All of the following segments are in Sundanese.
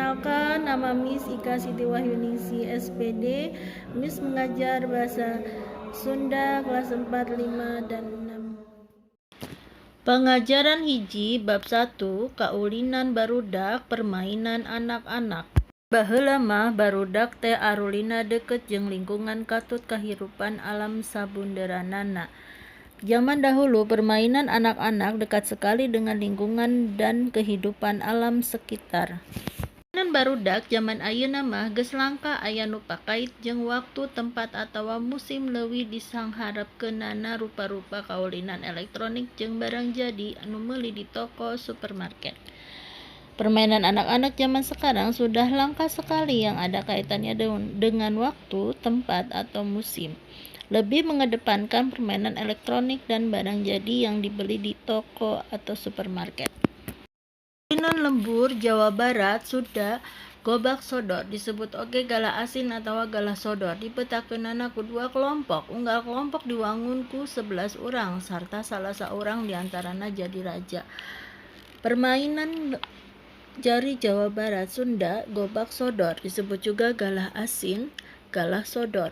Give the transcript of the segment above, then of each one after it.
Perkenalkan, nama Miss Ika Siti Wahyuningsih SPD. Miss mengajar bahasa Sunda kelas 4, 5, dan 6. Pengajaran hiji bab 1 kaulinan barudak permainan anak-anak. Baheula mah barudak teh arulina deukeut jeung lingkungan katut kahirupan alam sabunderanana. Zaman dahulu permainan anak-anak dekat sekali dengan lingkungan dan kehidupan alam sekitar. Permainan barudak jaman ayeuna mah geus langka aya nu pakait jeung waktu, tempat atawa musim leuwih disangharepkeunana rupa-rupa kaulinan elektronik jeung barang jadi anu meuli di toko supermarket. Permainan anak-anak zaman sekarang sudah langka sekali yang ada kaitannya dengan waktu, tempat, atau musim. Lebih mengedepankan permainan elektronik dan barang jadi yang dibeli di toko atau supermarket. Kaulinan lembur Jawa Barat Sunda gobak sodor disebut oge galah asin atawa galah sodor dipetakeunana ku dua kelompok, unggal kelompok diwangun ku 11 urang sarta salah saurang di antarana jadi raja. Permainan jari Jawa Barat Sunda gobak sodor disebut juga galah asin, galah sodor.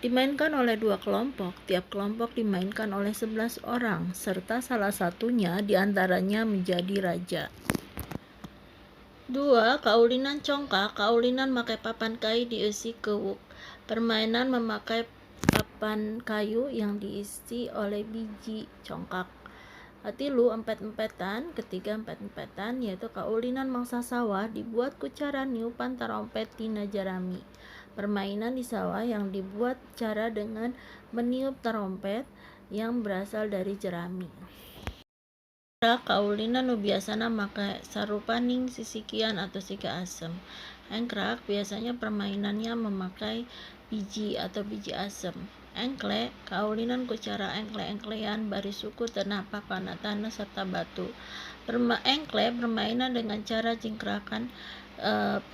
Dimainkan oleh dua kelompok, tiap kelompok dimainkan oleh 11 orang, serta salah satunya di antaranya menjadi raja. 2. Kaulinan congkak, kaulinan make papan kai dieusi kewuk. Permainan memakai papan kayu yang diisi oleh biji congkak. Katilu empet-empetan, ketiga empet-empetan yaitu kaulinan mangsa sawah dibuat ku cara niupan tarompet tina jarami. Permainan di sawah yang dibuat cara dengan meniup tarompet yang berasal dari jerami. Kaulinan nu biasana make sarupaning sisikian atau siki asem. Engkrak biasanya permainannya memakai biji atau biji asem. Engkle kaulinan ku cara engkle-engklean bari suku teu napak kana tanah serta batu. Engkle permainan dengan cara jingkrakan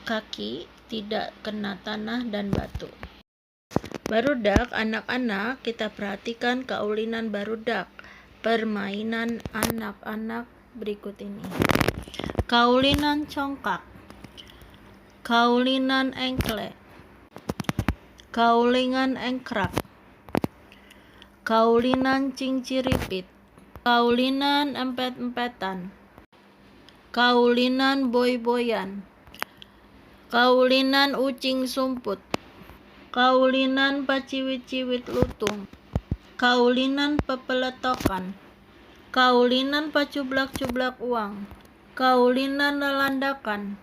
kaki tidak kena tanah dan batu. Barudak anak-anak, kita perhatikan kaulinan barudak. Permainan anak-anak berikut ini. Kaulinan congkak, kaulinan engkle, kaulinan engkrak, kaulinan cingciripit, kaulinan empet-empetan, kaulinan boy-boyan, kaulinan ucing sumput, kaulinan paciwit-ciwit lutung, kaulinan pepeletokan, kaulinan pacublak-cublak uang, kaulinan lalandakan.